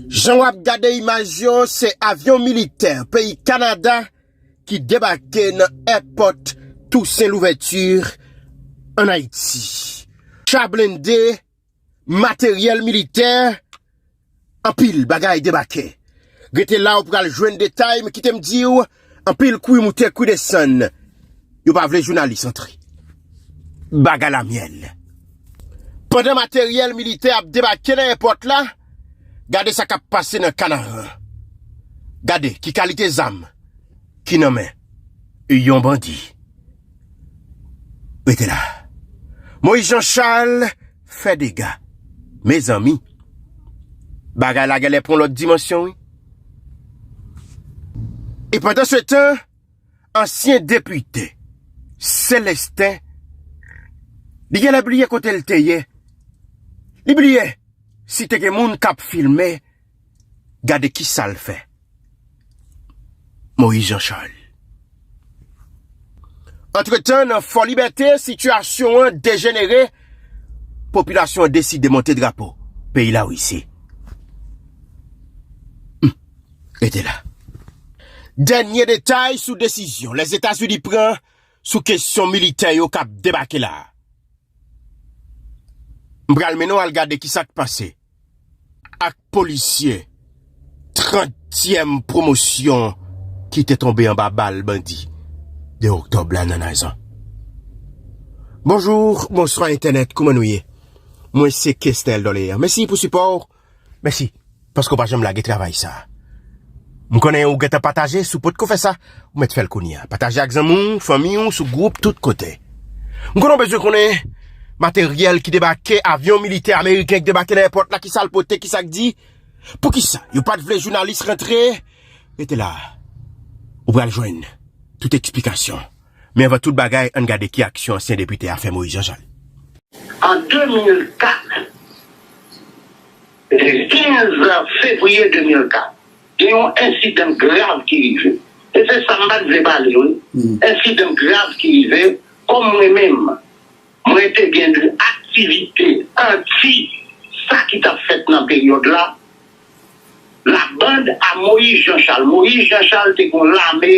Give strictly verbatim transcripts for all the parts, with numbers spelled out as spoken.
Jan w ap gade imaj yo, se avyon militè peyi Kanada ki debake nan èpòt Toussaint Louverture ann Ayiti. Cha blende, materyèl militè, anpil bagay debake. Rete la, ou pral jwenn detay, men kite m di w, anpil kwi moute, kwi desann. Yo pa vle jounalis antre. Bagay la myèl. Pandan materyèl militè ap debake nan èpòt la, gade sa k ap pase nan Kanaran. Gade ki kalite zam ki nan men yon bandi. Rete la. Moïse Jean Charles fè dega. Mezanmi, bagay la genlè pran lòt dimansyon, wi. E pandan se tan, ansyen depite Celestin, li genlè bliye kote l te ye. Li bliye si te gen moun k ap filme. Gade ki sa l fè. Moïse Jean Charles. Antretan, nan Fò Libète, sitiyasyon an dejenere, popilasyon an deside monte drapo peyi Larisi. Hmm. Rete la. Dènye detay sou desizyon Lèzetazini pran sou kesyon militè yo k ap debake la a. M pral mennen w al gade ki sa k pase ak polisye trantyèm pwomosyon ki te tonbe anba bal bandi de oktòb la nan Nazon. Bonjou, bonswa entènèt, kouman nou ye? Mwen se Kesnel Doléan. Mèsi pou sipò w. Mèsi paske w pa janm lage travay sa a. M konnen ou gentan pataje, si w potko fè sa, ou mèt fè l kounye a. Pataje ak zanmi w, fanmi w, sou gwoup, tout kote. M konnen w bezwen konnen materyèl ki debake, avyon militè ameriken ki debake nan èpòt la, ki sa l pote, ki sa k di. Poukisa yo pa t vle jounalis rantre? Rete la. Ou pral jwenn tout eksplikasyon. Men anvan tout bagay, ann gade ki aksyon ansyen depite a fè Moïse Jean Charles. An de mil kat, kenz fevriye de mil kat, gen yon ensidan grav ki rive. E se sa m pa t vle pale, wi. Ensidan grav ki rive, kòm mwen menm, mwen te gen de aktivite anti sa ki t ap fèt nan peryòd la. Labann a Moïse Jean Charles. Moïse Jean Charles te gen yon lame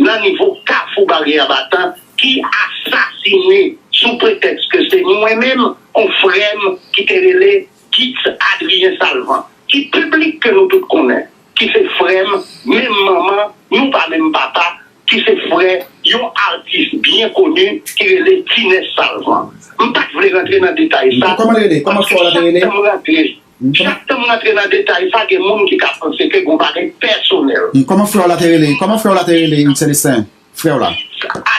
nan nivo Kafou Baryè Batan ki asasine sou pretèks ke se mwen menm, yon frè m ki te rele Gitz Adrien Salvan, ki piblik ke nou tout konnen, ki se frè m, menm manman, nou pa menm papa, ki se frè yon atis byen koni ki rele Tinès Salvan. M pa t vle rantre nan detay sa. Kòman l rele? Kòman frè w la te rele? Chak tan m rantre, chak tan m rantre nan detay sa, gen moun ki ka panse ke gon bagay pèsonèl. Kòman frè w la te rele? Kòman frè w la te rele, Celestin? Frè w la?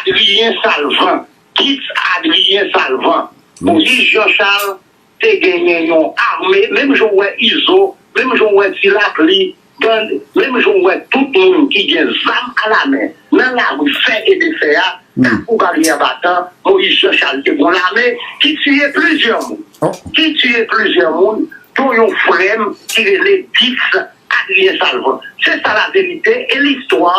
Adrien Salvan. Gitz Adrien Salvan. Moïse Jean Charles te genyen yon ame, menm jan w wè Izo, menm jan w wè Ti Lapli, Gand, menm jan w wè tout moun ki gen zam alamen nan lari fè e defè a, Kafou Baryè Batan, Moïse Jean Charles te gen yon lame ki tiye plizyè moun. Ki tiye plizyè moun, dont yon frè m ki rele Gitz Adrien Salvan. Se sa laverite e listwa.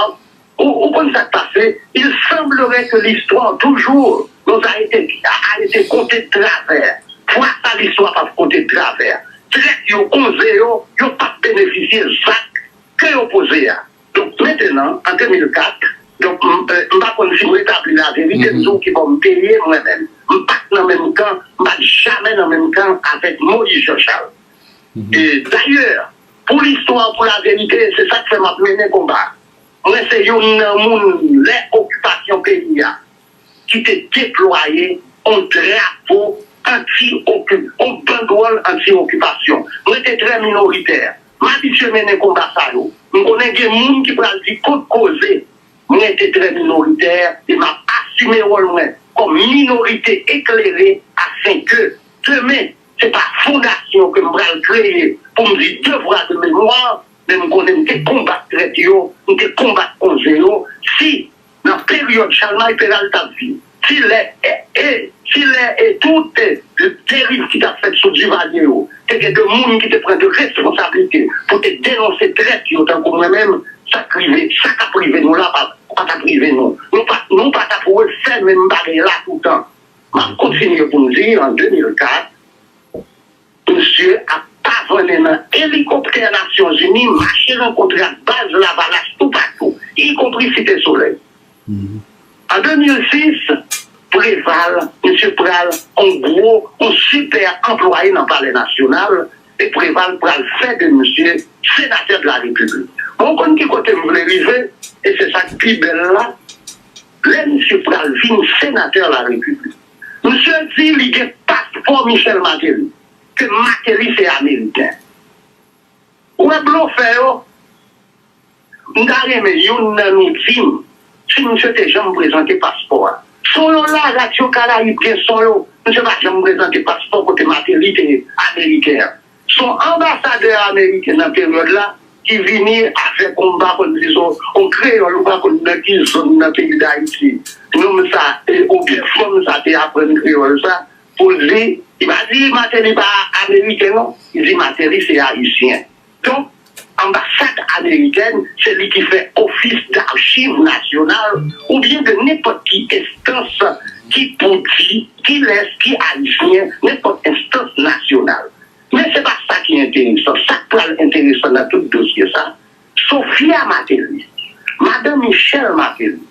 Ou, ou konn sa k pase? Il semblerait que l'histoire toujours nous a été, a, a été contée de travers. Fwa sa, listwa p ap konte de travè. Trèt yo, konze yo, yo p ap benefisye zak ke yo poze a. Donk, mentenan, an de mil kat, donk, m, euh, m pa konn si m retabli laverite, m di w ki bò m te ye, mwen menm. M pa t nan menm kan, m pa t jamè nan menm kan avèk Moïse Jean Charles. E, dayè, pou listwa, pou laverite, se sa k fè m ap mennen konba. Mwen se youn nan moun lè okipasyon peyi a ki te deplwaye yon drapo anti-oki-, yon bandwòl anti-okipasyon. Mwen te trè minoritè. M abitye mennen konba sa yo. M konnen gen moun ki pral di kot koze. Mwen te trè minoritè e m ap asime wòl mwen kòm minorite eklere afenke demen, se pa fondasyon ke m pral kreye pou m di devwa de memwa, men m konnen m te konbat trèt yo, m te konbat konze yo. Si nan peryòd Chalmay Peral t ap viv, si lè, e, e, si lè e tout, e, deriv ki t ap fèt sou Divalye yo, te gen de moun ki te pran de responsablite pou te denonse trèt yo tankou mwen menm, sa k rive, sa k ap rive nou la pa, pa t ap rive nou. Nou pa, nou pa t ap refè menm bagay la toutan. M ap kontinye pou m di, an de mil kat, misye ap pa Vwannen nan elikoptè Nasyonzini, mache rankontre ak baz Lavalas toupatou, ikonpri Site Solèy. An de mil sis, Preval, misye pral on gwo, on sipè anplwaye nan Palè Nasyonal, e Preval pral fè de misye senatè de la Repiblik. Bon, ou konn ki kote m vle rive, e se sa k pi bèl la, lè misye pral vin senatè la Repiblik. Misye di li gen paspò Michel Martelly, ke Martelly se Ameriken. Ou wè blofè yo, m ta renmen youn nan nou di m si misye te janm prezante paspò a. Son yo la, Radyo Karayib gen son yo, misye pa janm prezante paspò kote Martelly te Ameriken an. Son anbasadè ameriken nan peryòd la ki vini avèk yon, m pa konn si se yon kreyòl, ou pa konn nan ki zòn nan peyi Dayiti nonm sa, e, oubyen fanm sa te aprann kreyòl sa, pou l di, li pa di Martelly pa Ameriken non, li di Martelly se Ayisyen. Donk, anbasad amerikèn, se li ki fè ofis d'achiv nasyonal oubyen de nenpòt ki enstans ki pou di kilès ki Ayisyen, nenpòt enstans nasyonal. Men se pa sa ki enteresan. Sa k pral enteresan nan tout dosye sa, Sophia Martelly, madanm Michel Martelly,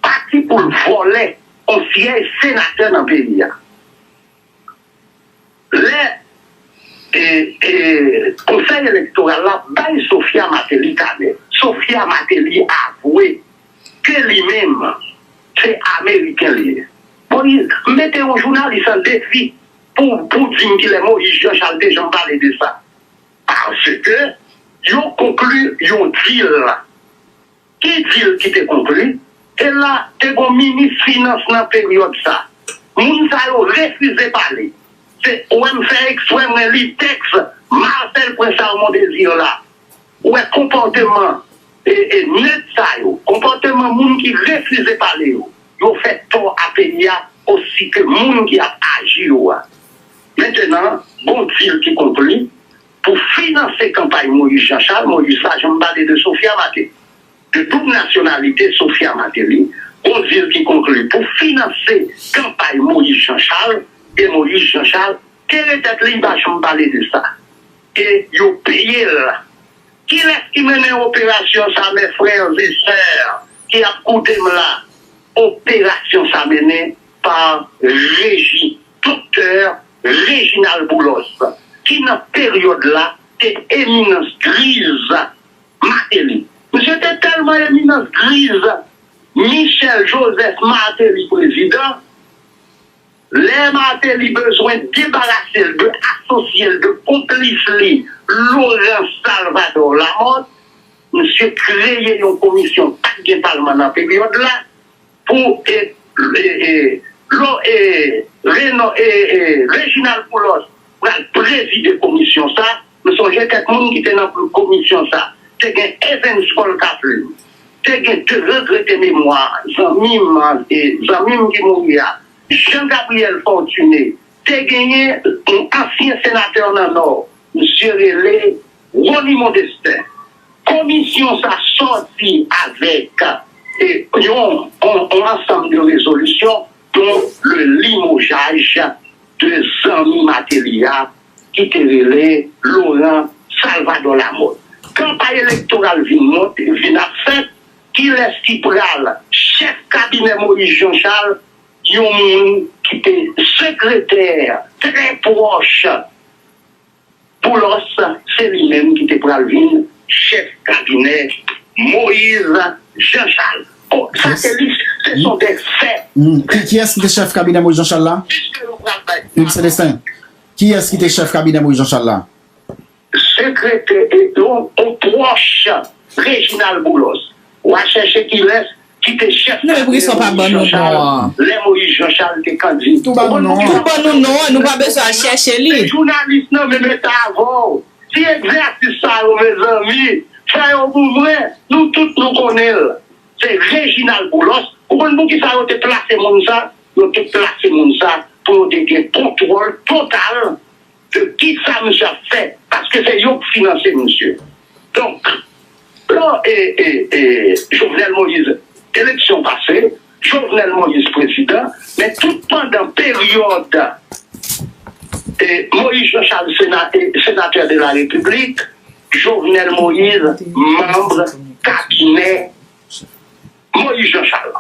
pati pou l vòlè on syèj senatè nan peyi a. Lè, e, e, Konsèy Elektoral la bay Sophia Martelly kanè, Sophia Martelly avwe ke li menm se Ameriken li ye. Bon, m mete yon jounalis an defi pou, pou di m kilè Moïse Jean Charles te janm pale de sa. Paske yo konkli yon deal. Ki deal ki te konkli? E la, te gon minis finans nan peryòd sa. Moun sa yo refize pale. Se, ou wè m fè eksprè mwen li tèks Marcel Prince Armand Désir la. Ou wè konpòteman, e, e, nèg sa yo, konpòteman moun ki refize pale yo, yo fè tò a peyi a, osi ke moun ki ap aji yo a. Mentenan, gon deal ki konkli pou finanse kanpay Moïse Jean Charles. Moïse pa janm pale de Sophia Martelly. De double nationalité Sophia Martelly, gon deal ki konkli pou finanse kanpay Moïse Jean Charles, e Moïse Jean Charles kere tèt li, li pa janm pale de sa. E yo peye l. Kilès ki mennen operasyon sa, mes frères et sœurs ki ap koute m la? Operasyon sa mennen pa Regi, doktè Reginald Boulos, ki nan peryòd la te eminans griz Martelly. Misye te tèlman eminans griz Michel Joseph Martelly prezidan, lè Martelly bezwen debarase l de asosye l, de konplis li, Laurent Salvador Lamothe, misye kreye yon komisyon, pa t gen palman nan peryòd la, pou, e, e, e, lo, e, Reno, e, e, Reginald Boulos pral prezide komisyon sa. M sonje kèk moun ki te nan komisyon sa. Te gen Evens Paul Kaplume, te gen de regrete memwa, zanmi m, e, zanmi m ki mouri a, Jean Gabriel Fortuné, te genyen yon ansyen senatè nan Nò, misye rele Rony Modestin. Komisyon sa sòti avèk, e, yon, yon, yon ansanm de rezolisyon, dont le limogeage de zanmi Martelly a, ki te rele Laurent Salvador Lamothe. Kanpay elektoral vin monte, vin ap fèt, kilès ki pral chèf kabinè Moïse Jean Charles? Yon moun ki te sekretè trè pwòch Boulos, se li menm ki te pral vin chèf kabinè Moïse Jean Charles. Bon, sa se li, se son de fè. Hmm, ki, kiyès ki te chèf kabinè Moïse Jean Charles la? Piske nou pral bay. Hugues Célestin. Kiyès ki te chèf kabinè Moïse Jean Charles la? Sekretè, e, yon, yon pwòch Reginald Boulos. W a chèche kilès ki te chèf kabinè Moïse Jean Charles lè Moïse Jean Charles te kandida. Tou ban nou non an. Tou ban nou non an, nou pa bezwen al chèche li. Se jounalis nan menm eta avè w. Ti egzèsis sa yo, mezanmi, fè yo pou mwen, nou tout nou konnen l. Se Reginald Boulos. Ou konn poukisa yo te plase moun sa? Yo te plase moun sa pou yo te gen kontwòl total de kisa misye ap fè, paske se yo k finanse misye. Donk, lò, e, e, e, Jovenel Moïse, eleksyon pase, Jovenel Moïse prezidan, men tout pandan peryòd E, Moïse Jean Charles, sena- e, sénateur de la République, Jovenel Moïse, manm kabinè Moïse Jean Charles.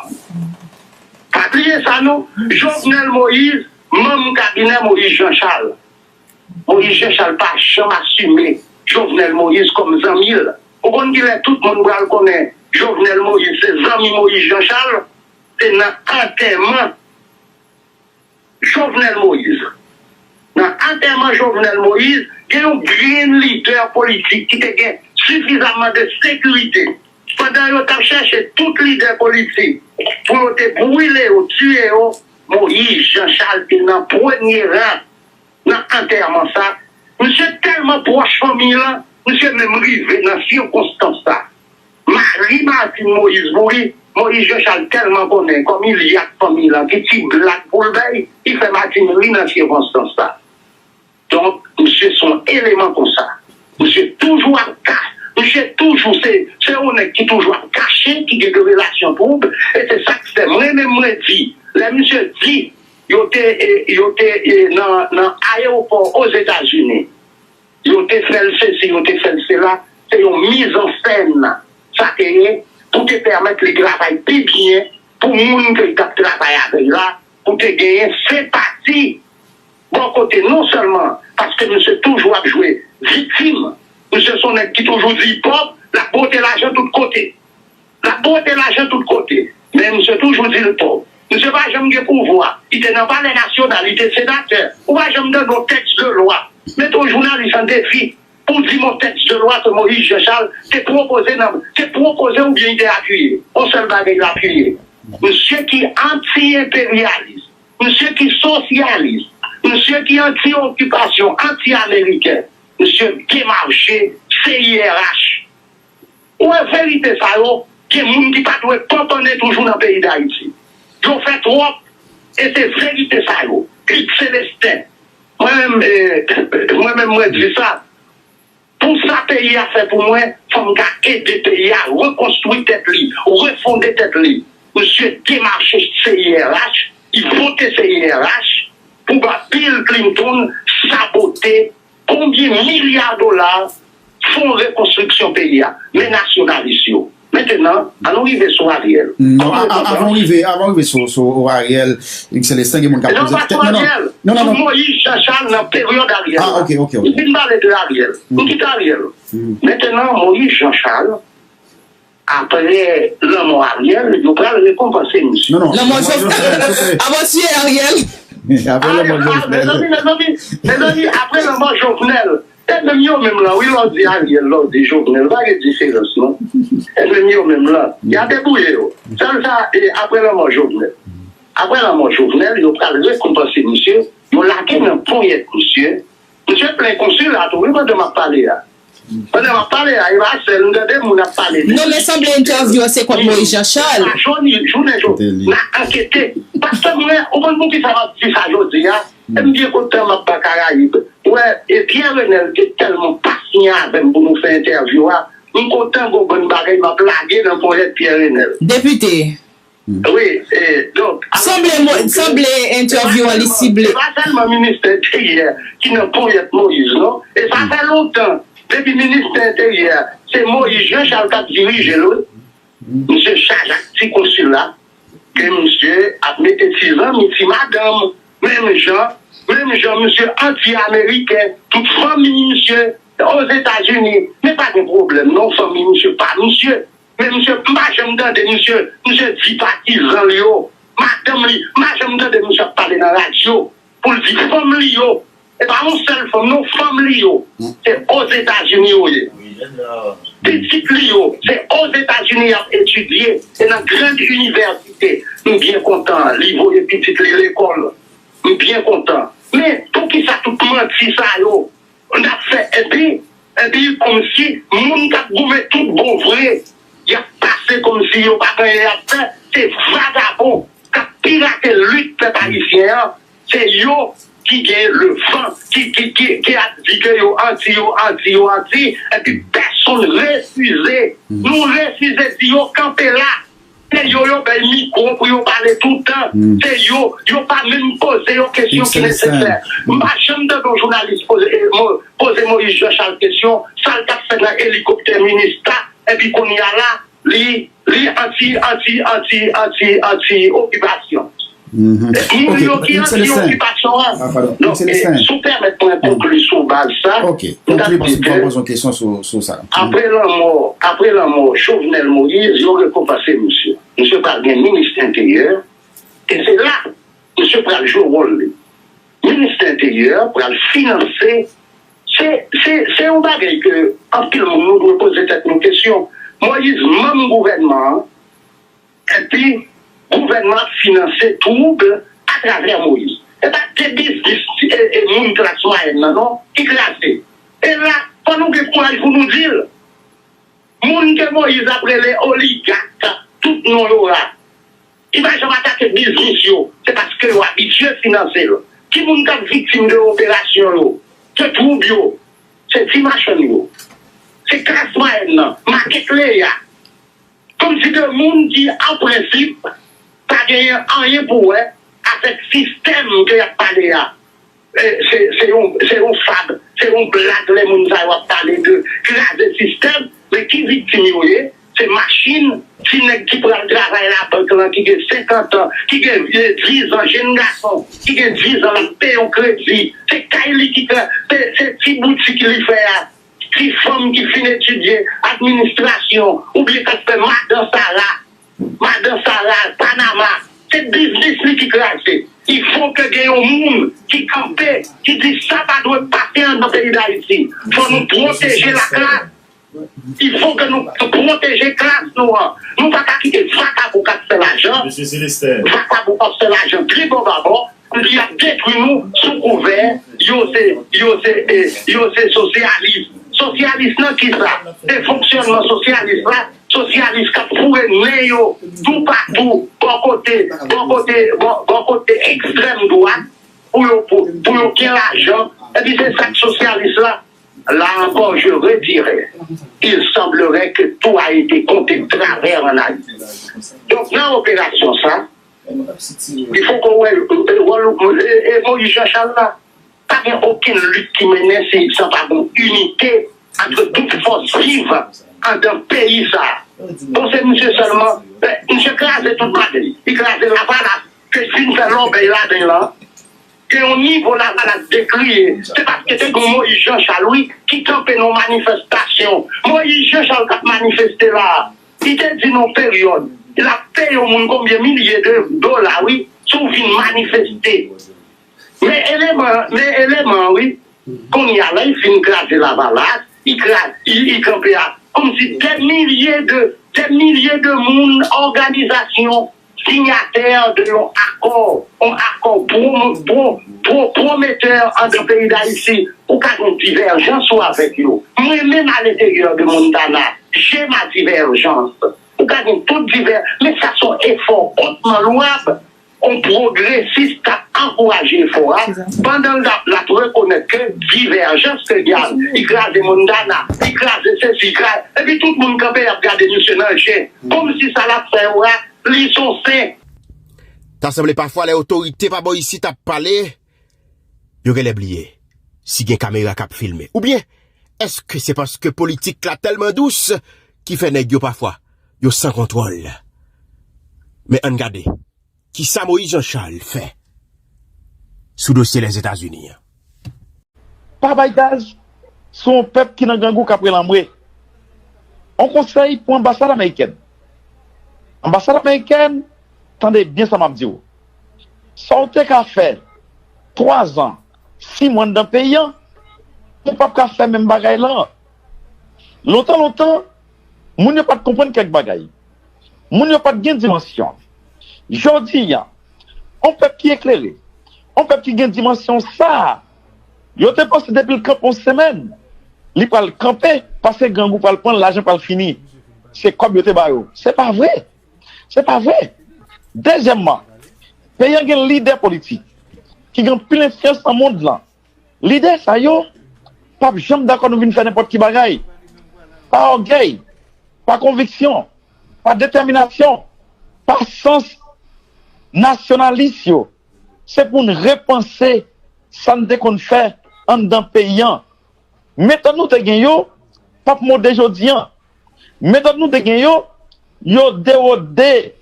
Pa bliye sa non, Jovenel Moïse, manm kabinè Moïse Jean Charles. Moïse Jean Charles pa janm asime Jovenel Moïse kòm zanmi l. Ou konn kilè tout moun pral konnen Jovenel Moïse se zanmi Moïse Jean Charles? Se nan antèman Jovenel Moïse. Nan antèman Jovenel Moïse, gen yon grenn lidè politik ki te gen sifizamman de sekirite. Pandan yo t ap chèche tout lidè politik pou yo te brile yo, tiye yo, Moïse Jean Charles te nan premye ran nan antèman sa. Misye tèlman pwòch fanmi lan, misye menm rive nan sikonstans sa. Mari Martine Moïse mouri, Moïse Jean Charles tèlman konnen kòm li ak fanmi lan ki ti blag pou l bay, li fè Martine ri nan sikonstans sa. Donk, misye se yon eleman konsa. Misye toujou ap ka, misye toujou se, se yon nèg ki toujou ap kache, ki gen de relasyon twoub, e se sa k fè mwen menm mwen di, lè misye di yo te, e, yo te e, nan, nan ayewopò Ozetazini, yo te fè l sesi, yo te fè l sela, se yon mizansenn sa te ye pou te pèmèt li travay pi byen pou moun ke l t ap travay avè l la, pou te genyen senpati bò kote non sèlman paske misye toujou ap jwe viktim, misye se yon nèg ki toujou di pòv, l ap bwote lajan tout kote. L ap bwote lajan tout kote, men misye toujou di l pòv. Misye pa janm gen pouvwa. Li te nan Palè Nasyonal, li te senatè. Ou pa janm tande yon tèks de lwa. Mete yon jounalis an defi pou di m yon tèks de lwa ke Moïse Jean Charles te pwopoze nan, te pwopoze oubyen li te apiye. Yon sèl bagay l apiye. Misye ki anti-enperyalis, misye ki sosyalis, misye ki anti-okipasyon, anti-ameriken, misye demache C I R H. Ou wè verite sa yo, gen moun ki pa dwe panpannen toujou nan peyi Dayiti. Yo fè twòp, e se verite sa yo. Hugues Célestin, mwen menm, e, mwen menm mwen di sa. Pou sa peyi a fè pou mwen, fò m ka ede peyi a rekonstwi tèt li, refonde tèt li. Misye demache C I R H, li vote C I R H pou ba Bill Clinton sabote konbyen milya dola fon rekonstriksyon peyi a, men nasyonalis yo. Mentenan, ann nou rive sou Ariel. Non, a- a- avan w rive, avan w rive sou, sou Ariel, Hugues Célestin, gen moun k ap poze kèk... Non, pa sou Ariel, non, non, sou Moïse Jean Charles nan peryòd Ariel. Ah, ok, ok, ok. M fin pale de Ariel. M kite Ariel. Mentenan, Moïse Jean Charles, apre lanmò Ariel, yo pral rekonpanse misye. Non, non. Lanmò Jovenel. Avan tiye Ariel. Apre lanmò Jovenel. Mezanmi, mezanmi, mezanmi, apre lanmò Jovenel, e menm yo menm lan, wi, lè w di Ariel, lè w di Jovenel, pa gen diferans, non. E menm yo menm lan, y a debouye yo. Sèl sa, e apre lanmò Jovenel. Apre lanmò Jovenel, yo pral rekonpanse misye, yo lage nan ponyèt misye. Misye plen konsila tou, wi, pandan m ap pale a. Pandan m ap pale a, e pa sèl m tande moun ap pale de... Non, men sanble entèvyou an se kont Moïse Jean Charles. Pa jodi, jounen jodi, n a ankete. Paske mwen, ou konn poukisa m ap di sa jodi a? E m byen kontan m ap ba Karayib. Wè, e Pierre Renel te tèlman pasyan avè m pou nou fè entèvyou a. M kontan gon bann bagay m ap lage nan ponyèt Pierre Renel. Depite. Wi, e, donk, sanble, sanble entèvyou an li sible. E pa sèlman ministè enteryè ki nan ponyèt Moïse, non. E sa fè lontan, depi ministè enteryè, se Moïse Jean Charles k ap dirije l, wi. Misye chaje ak ti konsila, ke misye ap mete ti zanmi, ti madanm, menm jan, menm jan misye anti-ameriken, tout fanmi misye Ozetazini, men pa gen pwoblèm non, fanmi misye pa misye. Men misye, m pa janm tande misye, misye di patizan li yo, madanm li, m pa janm tande misye ap pale nan radyo pou l di fanm li yo. E pa yon sèl fanm non, fanm li yo. Se Ozetazini yo ye. Pitit li yo, se Ozetazini y ap etidye, se nan gran inivèsite. M byen kontan li voye pitit li lekòl. M byen kontan. Men poukisa tout manti sa yo? N ap fè epi, epi kòmsi moun k ap goumen tout bon vre, y ap pase kòmsi yo pa gen anyen y ap fè, se vagabon k ap pirate lit pèp ayisyen an, se yo ki gen le van, ki, ki, ki, ki ap di ke yo anti, yo anti, yo anti, epi pèsonn refize, nou refize di yo kanpe la, se yo yo bay mikwo pou yo pale. toutan. Se yo, yo pa menm poze yo kesyon ki nesesè. M pa janm tande yon jounalis poze, eh, Mo- poze Moyiz Jan Chal kesyon, sa l t ap fè nan elikoptè Minista, epi kounye a la, li, li anti, anti, anti, anti, anti okipasyon. Moun yo ki anti okipasyon an. Donk, eh, si w pèmèt mwen konkli sou baz sa, m t ap di ke apre lanmò, apre lanmò Jovenel Moïse, yo rekonpanse misye. Misye pral gen minis enteryè, e se la misye pral jwe wòl li. Minis enteryè pral finanse. Se, se, se yon bagay ke anpil moun nou dwe poze tèt nou kesyon. Moïse manm gouvènman an, epi gouvènman ap finanse twoub atravè Moïse. E pa de biznis e, e moun klas mwayèn nan non ki kraze. E la, fò nou gen kouraj pou nou di l. Moun ke Moïse ap rele oligak, tout non yo la, li pa janm atake biznis yo, se paske yo abitye finanse l. Ki moun k ap viktim de operasyon yo, de twoub yo? Se ti machann yo. Se klas mwayèn nan, makèt Leya. Kòmsi de moun ki, an prensip, pa genyen anyen pou wè avèk sistèm ke y ap pale a. Eh, se, se yon, se yon fab, se yon blag lè moun sa yo ap pale de kraze sistèm, men ki viktim yo ye? Se machin ti nèg ki pral travay labank lan, ki gen senkant an, ki gen, eh, diz an, jenn gason ki gen diz an, l ap peye yon kredi. Se kay li ki tra-, se, se ti boutik li fè a, ti fanm ki fin etidye administrasyon, oubyen k ap fè madan Sara, madan Sara, Panama, se biznis li ki kraze. Il faut que gen yon moun ki kanpe, ki di sa pa dwe pase anndan peyi Dayiti. Fò nou pwoteje laklas. Il faut que nou pwoteje klas nou an. Nou pa ka kite vakabon k ap fè lajan, vakabon k ap fè lajan tribòbabò, li ap detwi nou sou kouvè yo se, yo se, eh, yo se sosyalis. Sosyalis nan kisa? Se fonksyònman sosyalis la. Sosyalis k ap foure nen yo toupatou, bò kote, bò kote, bò, bò kote ekstrèm dwat, pou yo, pou, pou yo gen lajan. Epi se sa k sosyalis la. Là encore, je redirai, il semblerait que tout a été compté de travers en Haïti. Donk, nan operasyon sa, il faut qu'on wè, eh, wòl, eh, eh, Moïse Jean Charles la, pa gen okenn lit ki mennen si, san pa gen inite ant tout fòs viv anndan peyi sa. Bon, se misye sèlman, eh, misye kraze tout bagay. Li kraze Lavalas, ke fin fè lòbèy ladan l lan. Gen yon nivo Lavalas dekriye. Se paske te gen Moïse Jean Charles, wi, ki kanpe nan manifestasyon. Moïse Jean Charles k ap manifeste la. Li te di nan yon peryòd, l ap peye yon moun konbyen milye de dola, wi, si w vin manifeste. Men eleman, men eleman, wi, kounye a la, li fin kraze Lavalas, li kra-, li, li kanpe a, kòmsi dè milye de, dè milye de moun, òganizasyon, sinyatè de yon akò, yon akò pwomotè, pwo-, pwo-, pwometè anndan peyi Dayiti, ou ka gen divèjans ou avèk yo. Mwen menm, à l'intérieur de Montana, j'ai ma divergence. Ou ka gen tout divè-, men sa se yon efò hautement louable. Yon pwogresis k ap ankouraje efò a, pandan l ap, l ap rekonèt ke divèjans ke gen, li kraze Montana, li kraze sesi, li kraze, epi tout moun kanpe y ap gade misye nan je, kòmsi sa l ap fè yo a, li se yon sen. Ta sanble pafwa lè otorite pa bò isit ap pale, yo genlè bliye si gen kamera k ap filme. Oubyen, èske se paske politik la tèlman dous ki fè nèg yo pafwa, yo san kontwòl? Men ann gade. Kisa Moïse Jean Charles fè sou dosye Lèzetazini an? Pa bay gaz sou yon pèp ki nan grangou k ap rele anmwe. On konsèy pou anbasad amerikèn. Anbasad amerikèn, tande byen sa m ap di w. Sa w te ka fè twa zan, sis mwa anndan peyi an, ou p ap ka fè menm bagay lan. Lontan lontan, moun yo pa t konprann kèk bagay. Moun yo pa t gen dimansyon. Jodi a, yon pèp ki eklere, yon pèp ki gen dimansyon sa a, yo te panse depi l kanpe yon semèn, li pral kanpe, paske grangou pral pran l, lajan pral fini. Se kòb yo te ba yo. Se pa vre. Se pa vre. Dezyèmman, peyi an gen lidè politik ki gen anpil enfliyans nan mond lan. Lidè sa yo p ap janm dakò nou vin fè nenpòt ki bagay. Pa ògèy, pa konviksyon, pa detèminasyon, pa sans Nasyonalis yo, se pou n repanse sa n te konn fè anndan peyi a. Metòd nou te gen yo p ap mode jodi a. Metòd nou te gen yo, yo derode.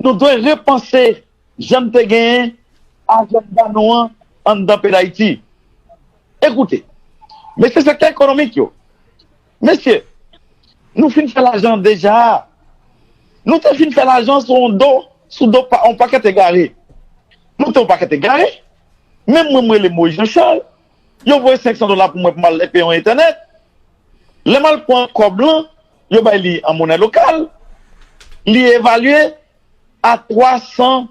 Nou dwe repanse jan n te genyen ajanda nou an anndan peyi Dayiti. Ekoute, mesye sektè ekonomik yo, mesye, nou fin fè lajan deja. Nou te fin fè lajan sou yon do, sou do pa yon pakèt egare. Nou te yon pakèt egare. Menm mwen, mwen rele Moïse Jean Charles. Yo voye senk san dola pou mwen pou m al peye yon entènèt. Lè m al pran kòb lan, yo bay li an monè lokal. Li evalye a twa san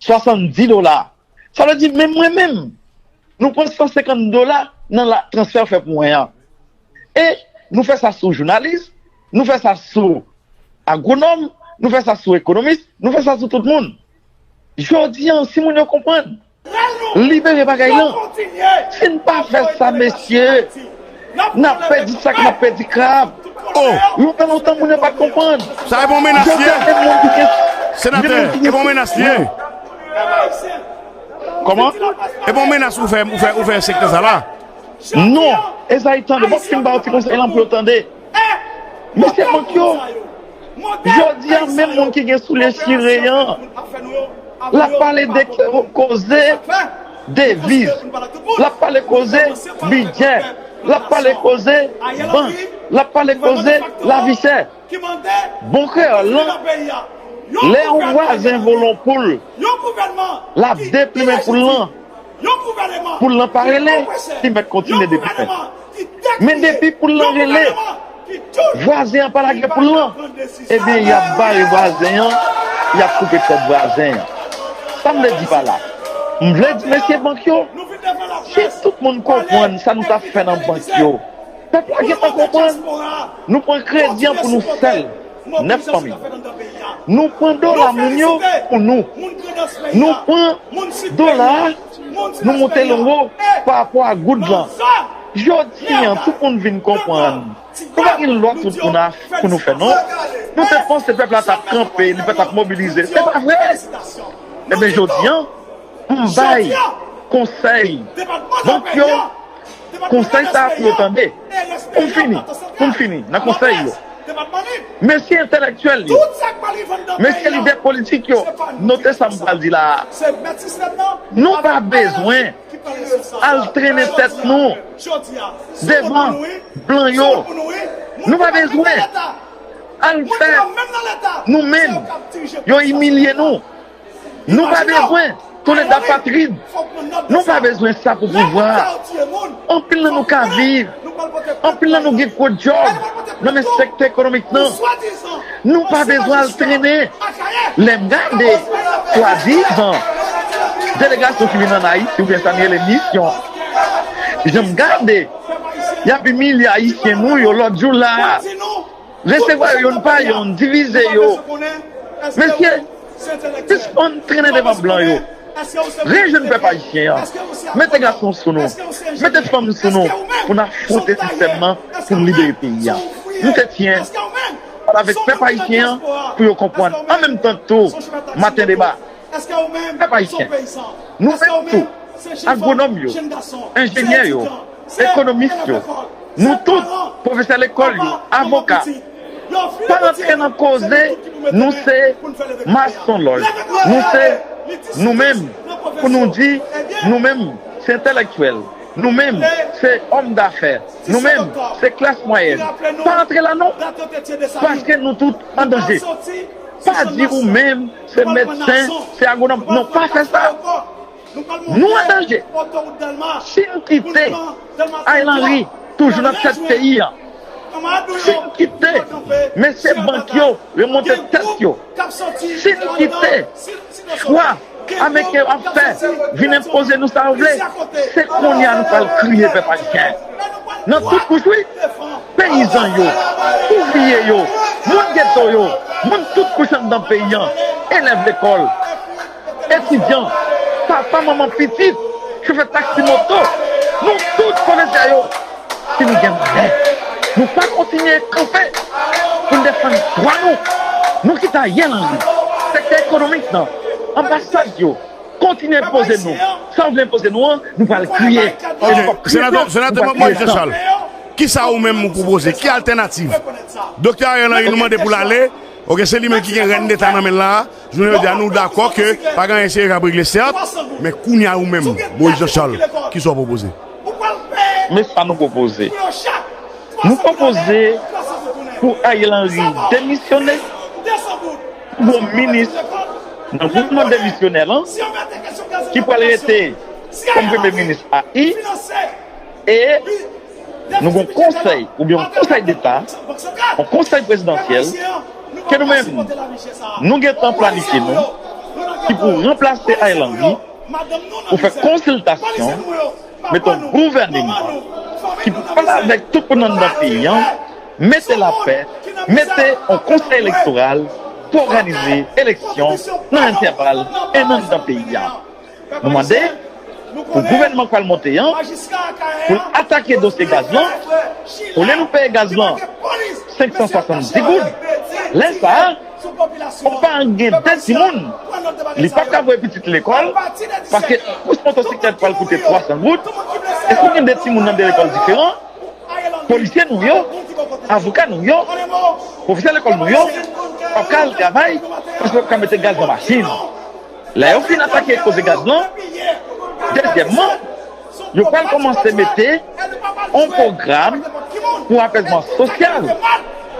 swasanndis dola. Sa vle di, menm mwen menm, nou pran san senkant dola nan la, transfè w fè pou mwen an. E nou fè sa sou jounalis, nou fè sa sou agwonòm, nou fè sa sou ekonomis, nou fè sa sou tout moun. Jodi a, si moun yo konprann, libere bagay lan. Si n pa fè sa, mesye, n ap pèdi sak, n ap pèdi krab. Oh! Lontan, lontan, moun yo pa t konprann. Sa e bon menas li ye. Senatè, e bon menas li ye. Kòman? E bon menas ou fè, ou fè, ou fè sektè sa la? Non, Ezayi, tande, m ap fin ba yo ti konsèy lan pou yo tande. Mesye bank yo, jodi a, menm moun ki gen soulye chire an, l ap pale de koze deviz, l ap pale koze bidjè, l ap pale koze bank, l ap pale koze lavi chè. Bon kreyòl lan, lè yon vwazen vòlò poul, l ap deplimen poul lan. Poul lan pa rele, li mèt kontinye deplimen. Men depi poul lan rele, vwazen an pa lage poul lan, ebyen, y ap bare vwazen an, y ap koupe tèt vwazen an. Sa m vle di pa la? M vle di mesye bank yo, si tout moun konprann sa nou t ap fè nan bank yo, pèp la gentan konprann. Nou pran kredi an pou nou sèl, nèf fanmi. Nou pran dola moun yo pou nou. Nou pran dola a, nou monte l anwo pa rapò a goud lan. Jodi an, tout moun vin konprann. Nou pa gen lòt wout pou n a, pou nou fè, non. Nou te panse pèp la t ap kanpe, li pa t ap mobilize. Se pa vre. Ebyen, jodi an, m bay konsèy bank yo, konsèy sa a pou yo tande. Pou m fini, pou m fini, nan konsèy yo. Mesye entèlektyèl yo, mesye lidè politik yo, note sa m pral di la a. Nou pa bezwen al trennen tèt nou devan blan yo. Nou pa bezwen al fè nou menm yo imilye nou. Nou pa bezwen tounen dapatrid. Nou pa bezwen sa pou pouvwa. Anpil nan nou ka viv. Anpil nan nou gen gwo djòb nan men sektè ekonomik nan. Nou pa bezwen al trennen. Lè m gade, swadizan, delegasyon ki vin ann Ayiti, oubyen sa n rele misyon, jan m gade, y ap imilye Ayisyen nou yo lòt jou la a. Resevwa yo youn pa youn, divize yo. Mesye, sispann trennen devan blan yo. Rejwenn pèp ayisyen an. Mete gason sou nou. Mete fanm sou nou pou n afwonte sistèm nan, pou n libere peyi a. Nou te tyen pale avèk pèp ayisyen an pou yo konprann. An menm tan tou, Maten Deba, pèp ayisyen, nou menm tou, agwonòm yo, enjenyè yo, ekonomis yo, nou tout, pwofesè lekòl yo, avoka, pa rantre nan koze nou se masonlòj, nou se nou menm, pou nou di nou menm se entèlektyèl, nou menm se òm dafè, nou menm se klas mwayèn. Pa rantre la non. Paske nou tout an danje. Pa di ou menm se medsen, se agwonòm. Non, pa fè sa. Nou an danje. Si n kite Ariel Henry toujou nan tèt peyi a, si n kite mesye bank yo remonte tèt yo, si n kite chwa ameriken yo ap fè vin enpoze nou sa yo vle, se kounye a nou pral kriye, pèp ayisyen. Nan tout kouch, wi. Peyizan yo, ouvriye yo, moun geto yo, moun tout kouch anndan peyi a, elèv lekòl, etidyan, papa, manman, pitit, chofè taksi, moto, nou tout pwofesè yo, si nou gen mwayen, nou pa kontinye kanpe pou n defann dwa nou. Nou kite Ariel Henry, sektè ekonomik nan, Anbasad yo kontinye enpoze nou sa yo vle enpoze nou an, nou pral kriye. Ok, Senatè Moïse Jean Charles, kisa ou menm ou pwopoze? Ki altènativ? Doktè Ariel Henry nou mande pou l ale. Ok, se li menm ki gen rèn deta nan men l la. Jounen jodi a nou dakò ke pa gen anyen serye k ap regle sèt, men kounye a ou menm, Moïse Jean Charles, kisa w pwopoze? Men sa nou pwopoze. Nou pwopoze pou Ariel Henry demisyone, pou yon minis nan gouvènman demisyonè lan ki pral rete kòm premye minis a i, e nou gen yon konsèy oubyen yon konsèy deta, yon konsèy prezidansyèl ke nou menm nou gentan planifye nou ki pou ranplase Ariel Henry pou fè konsiltasyon, mete yon gouvènman ki pou pale avèk tout moun anndan peyi an, mete lapè, mete yon konsèy elektoral pou òganize eleksyon nan entèval en an anndan peyi a. Nou mande pou gouvènman k pral monte an pou l atake dosye gaz lan. Olye nou peye gaz lan senk san swasanndis goud, lè sa a, yon paran gen de timoun, li p ap ka voye pitit li lekòl paske kous motosiklèt pral koute twa san goud. Èske w gen de timoun nan de lekòl diferan? Polisye nou yo, avoka nou yo, pwofesè lekòl nou yo p ap ka al travay paske yo p ap ka mete gaz nan machin. Lè yo fin atake koze gaz lan, dezyèmman, yo pral kòmanse mete yon pwogram pou apèzman sosyal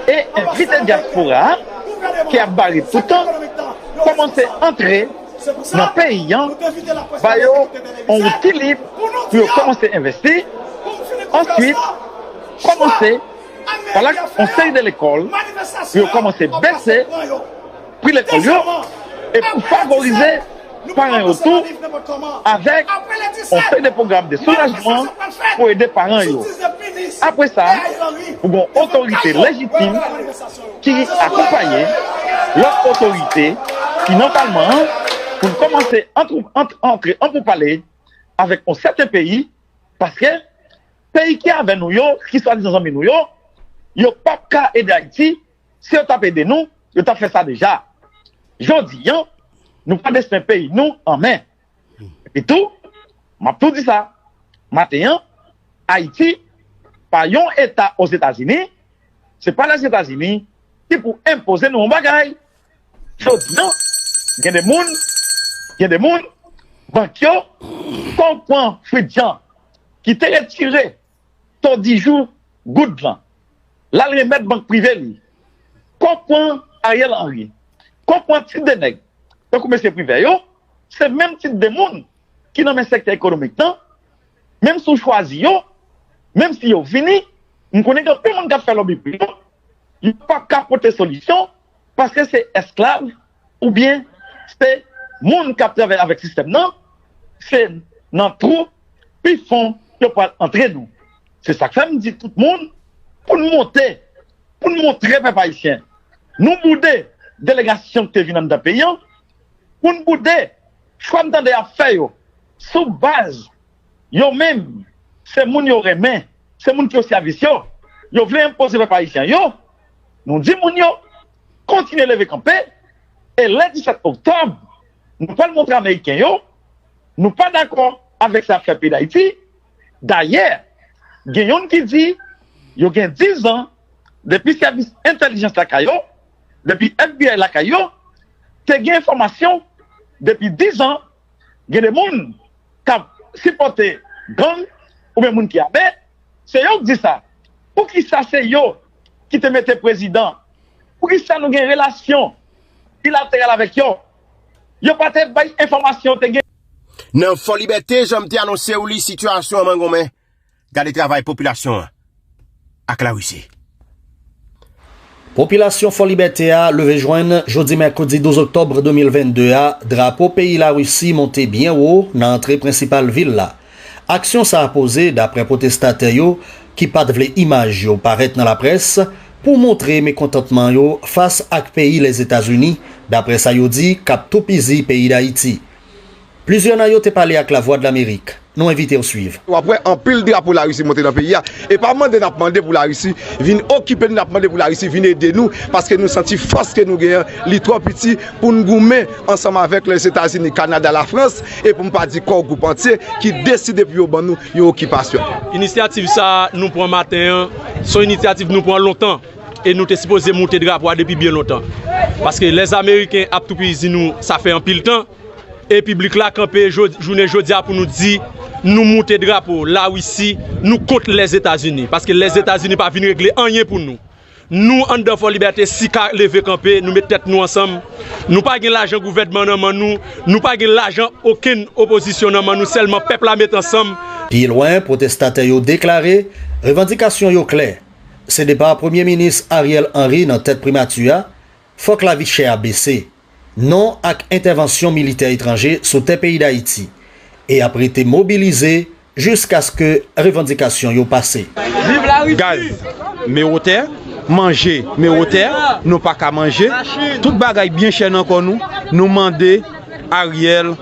e envite dyaspora a ki ap bare toutan kòmanse antre nan peyi an, ba yo yon wout ki lib pou yo kòmanse envesti, answit kòmanse pale ak yon seri de lekòl pou yo kòmanse bese pri lekòl yo e pou favorize paran yo tou avèk yon seri de pwogram de soulajman pou ede paran yo. Apre sa, pou gen yon otorite lejitim ki akonpaye lòt otorite ki nan palman an pou n kòmanse antre an pou pale avèk yon sèten peyi, paske peyi ki avè nou yo, ki swadizan zanmi nou yo, yo p ap ka ede Ayiti. Si yo t ap ede nou, yo t ap fè sa deja. Jodi a, nou pran desten peyi nou an men. Epi tou, m ap tou di sa, maten an, Ayiti pa yon eta Ozetazini, se pa Lèzetazini ki pou enpoze nou yon bagay. Jodi a, gen de moun, gen de moun, bank yo, kon pran Fritz Jean, ki te retire to dijou goud lan, l al remèt bank prive li. Kon pran Ariel Henry, kon pran tit de nèg, tankou mesye Privè yo, se menm tit de moun ki nan men sektè ekonomik lan, menm si w chwazi yo, menm si yo vini, m konnen gen anpil moun k ap fè lòbi pou yo, yo p ap ka pote solisyon, paske se esklav oubyen se moun k ap travay avèk sistèm nan, se nan twou pi fon yo pral antre nou. Se sa k fè m di tout moun pou n monte, pou n montre pèp ayisyen nou boude delegasyon ki te vin anndan peyi an, pou n boude chwa n tande y ap fè yo sou baz yo menm, se moun yo renmen, se moun ki o sèvis yo, yo vle enpoze pèp ayisyen yo. Nou di moun yo kontinye leve kanpe, e lè disèt oktòb, nou pral montre ameriken yo nou pa dakò avèk sa y ap fè peyi Dayiti. Dayè, gen youn ki di yo gen dizan depi sèvis entèlijans lakay yo, depi FBI lakay yo, te gen enfòmasyon depi dizan, gen de moun k ap sipòte gang oubyen moun ki ame, se yo k di sa. Poukisa se yo ki te mete prezidan? Poukisa nou gen relasyon bilateral avèk yo? Yo pa te bay enfòmasyon te gen. Nan Fò Libète, jan m te anonse w li, sitiyasyon an mangonmen. Gade travay popilasyon an ak Larisi. Popilasyon Fò Libète a leve jwenn jodi mèkredi douz oktòb de mil vennde a drapo peyi Larisi monte byen wo nan antre prensipal vil la. Aksyon sa a poze daprè pwotestatè yo ki pa t vle imaj yo parèt nan laprès pou montre mekontantman yo fas ak peyi Lèzetazini, daprè sa yo di k ap toupizi peyi Dayiti. Plizyè nan yo te pale ak Lavwadlamerik. Nou envite w swiv. W ap wè anpil drapo Larisi monte nan peyi a. E pa mande n ap mande pou Larisi vin okipe nou, n ap mande pou Larisi vin ede nou, paske nou santi fòs ke nou genyen an, li twò piti pou n goumen ansanm avèk Lèzetazini, Kanada, Lafrans, e pou m pa di Core Group antye ki deside pou yo ban nou yon okipasyon. Inisyativ sa a nou pran maten an, se yon inisyativ nou pran lontan, e nou te sipoze moute drapo a depi byen lontan. Paske lèzameriken ap toupizi nou, sa fè anpil tan. E piblik la kanpe jounen jodi a pou nou di nou moute drapo Lawisi, nou kont Lèzetazini. Paske Lèzetazini pa vin regle anyen pou nou. Nou anndan Fò Libète si ka leve kanpe, nou met tèt nou ansanm. Nou pa gen lajan gouvènman nan men nou, nou pa gen lajan okenn opozisyon nan men nou, sèlman pèp la met ansanm. Pi lwen, pwotestatè yo deklare revandikasyon yo klè. Se depa Premye Minis Ariel Henry nan tèt primati a, fòk lavi chè a bese, non ak entèvansyon militè etranje sou tè peyi Dayiti, e ap rete mobilize jiskaske revandikasyon yo pase. Gaz, me wotè, manje, me wotè, nou pa ka manje, tout bagay byen chè nan kò nou, nou mande Ariel,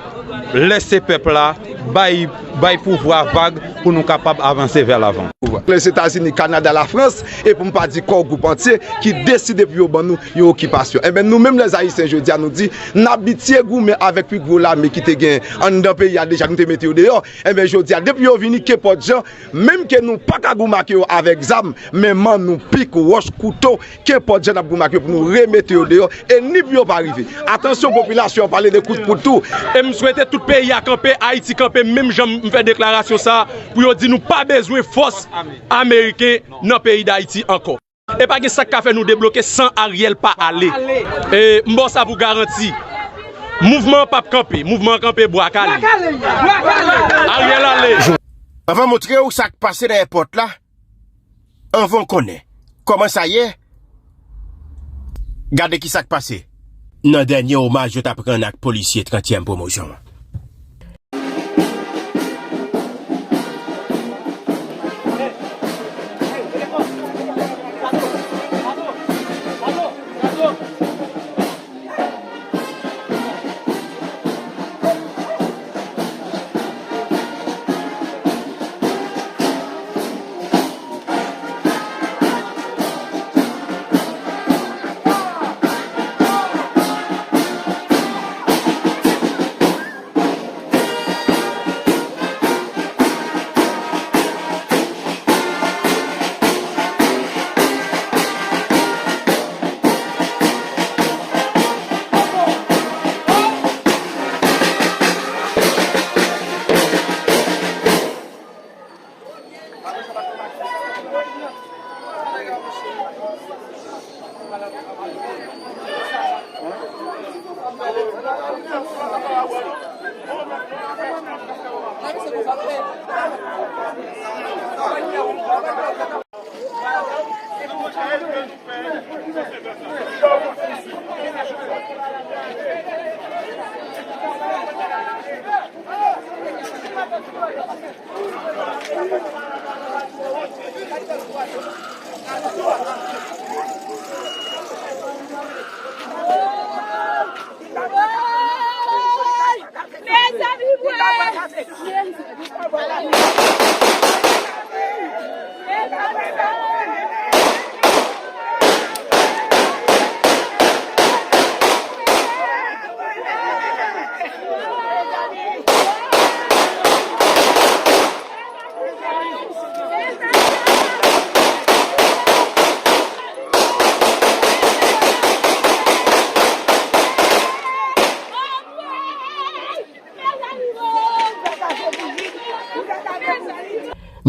lèse pèp la, bay, bay pouvwa vag pou nou kapab avanse vè lavan. Lèzetazini, Kanada, Lafrans, e pou m pa di Core Group antye, ki deside pou yo ban nou yon okipasyon. Enben, nou menm lèzayisyen, jodi a, nou di, n abitye goumen avèk pi gwo lame ki te gen anndan peyi a deja, nou te mete yo deyò. Enben, jodi a, depi yo vini, kenpòt jan, menm ke nou pa ka goumen ak yo avèk zam, men man nou, pik, wòch, kouto, kenpòt jan n ap goumen ak yo pou nou remete yo deyò, e ni pou yo pa rive. Atansyon, popilasyon an pale de kout poud tou. E m swete tout peyi a kanpe, Ayiti kanpe, menm jan m fè deklarasyon sa a, pou yo di nou pa bezwen fòs ameriken nan peyi Dayiti ankò. E pa gen sa k ka fè nou debloke san Ariel pa ale. E m ba w sa pou garanti. Mouvman an p ap kanpe, mouvman an kanpe bwa kale. Ariel ale. Anvan montre w sa k pase dèyè pòt la, anvan w konnen kòman sa ye, gade ki sa k pase nan dènye omaj yo t ap rann ak polisye trantyèm pwomosyon an.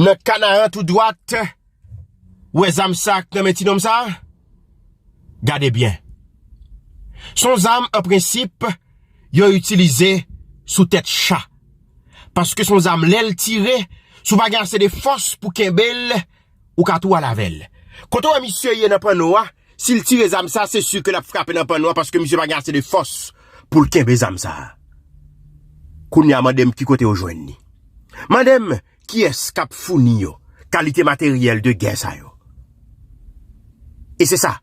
Nan Kanaran tou dwat, ou wè zam sa k nan men ti nonm sa? Gade byen. Se yon zam, an prensip, yo itilize sou tèt cha. Paske se yon zam, lè l tire, si w pa gen ase de fòs pou kenbe l, ou ka tou al avè l. Kote w wè misye ye nan panno a, si l tire zam sa, se si ke l ap frape nan panno a, paske misye pa gen ase de fòs pou l kenbe zam sa. Kounye a, mande m ki kote yo jwenn li. Mande m kiyès k ap founi yo kalite materyèl de gè sa yo. E se sa